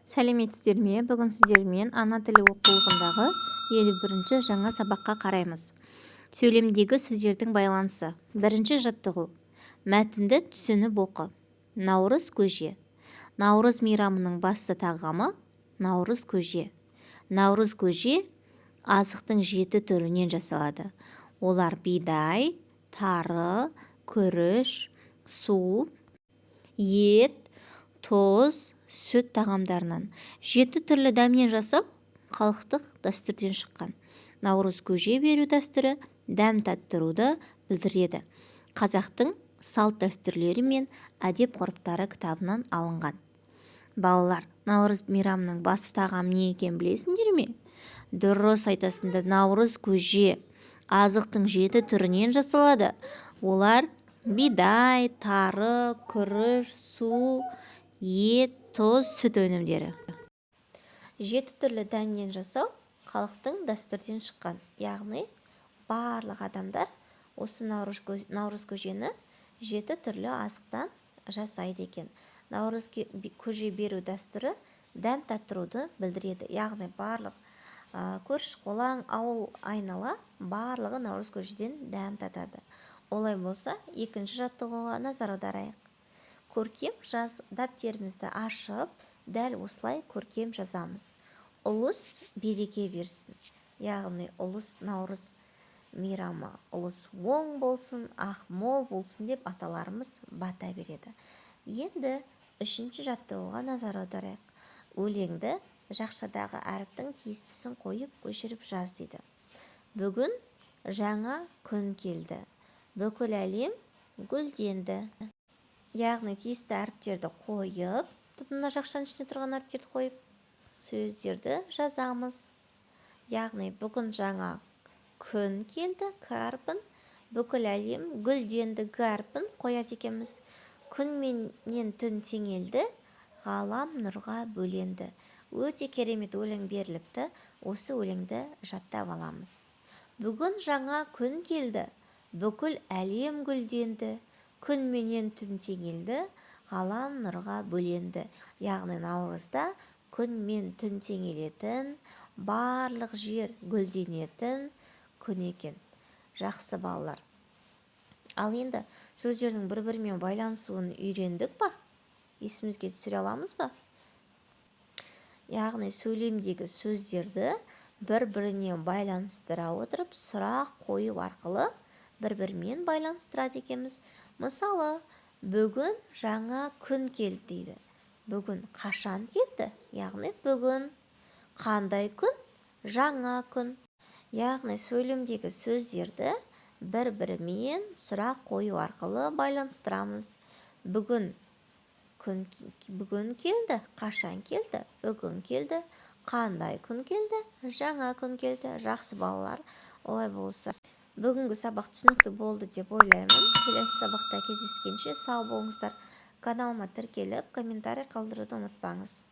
Сәлеметсіздер ме! Бүгін сіздермен ана тілі оқулығындағы 51-ші жаңа сабаққа қараймыз. Сөйлемдегі сөздердің байланысы. Бірінші жаттығу. Мәтінді түсініп оқы. Наурыз көже. Наурыз мейрамының басты тағамы – наурыз көже. Наурыз көже азықтың жеті түрінен жасалады. Олар: бидай, тары, күріш, су, ет, тұз, сүт тағамдарынан. Жеті түрлі дәмнен жасау халықтық дәстүрден шыққан. Наурыз көже беру дәстүрі дәм таттыруды білдіреді. «Қазақтың салт-дәстүрлері мен әдеп-ғұрыптары» кітабынан алынған. Балалар, наурыз мейрамының басты тағамы не екенін білесіңдер ме? Дұрыс айтасыңдар, наурыз көже азықтың жеті түрінен жасалады. Олар: бидай, тары, күріш, су, ет, тұз, сүт өнімдері. Жеті түрлі дәннен жасау халықтың дәстүрден шыққан, яғни барлық адамдар осы наурыз көжені жеті түрлі азықтан жасайды екен. Наурыз көже беру дәстүрі дәм таттыруды білдіреді, яғни барлық көрші-қолаң, ауыл айнала барлығы наурыз көжеден дәм татады. Олай болса, екінші жаттығуға назар аударайық. Көркем жаз. Дәптерімізді ашып, дәл осылай көркем жазамыз. Ұлыс береке берсін, яғни ұлыс, наурыз мейрамы ұлыс оң болсын, ақ мол болсын деп аталарымыз бата береді. Енді үшінші жаттығуға назар аударайық. Өлеңді жақшадағы әріптің тиістісін қойып, көшіріп жаз дейді. Бүгін жаңа күн келді, бүкіл әлем гүлденді. Яғни тиісті әріптерді қойып, мына жақшаның ішінде тұрған әріптерді қойып, сөздерді жазамыз. Яғни бүгін жаңа күн келді, к әрпін, бүкіл әлем гүлденді, г әрпін қояды екенбіз. Күн менен түн теңелді, ғалам нұрға бөленді. Өте керемет өлең беріліпті. Осы өлеңді жаттап аламыз. Бүгін жаңа күн келді, бүкіл әлем гүлденді, күн менен түн теңелді, ғалам нұрға бөленді. Яғни наурызда күн мен түн теңелетін, барлық жер гүлденетін күн екен. Жақсы, балалар. Ал енді сөздердің бір-бірімен байланысуын үйрендік па? Есімізге түсіре аламыз ба? Яғни сөйлемдегі сөздерді бір-біріне байланыстыра отырып, сұрақ қою арқылы бір-бірімен байланыстырады екенбіз. Мысалы, бүгін жаңа күн келді дейді. Бүгін қашан келді? Яғни бүгін. Қандай күн? Жаңа күн. Яғни сөйлемдегі сөздерді бір-бірімен сұрақ қою арқылы байланыстырамыз. Бүгін күн, бүгін келді. Қашан келді? Бүгін келді. Қандай күн келді? Жаңа күн келді. Жақсы, балалар. Олай болса, бүгінгі сабақ түсінікті болды деп ойлаймын. Келесі сабақта кездескенше сау болыңыздар. Каналыма тіркеліп, комментарий қалдыруды ұмытпаңыз.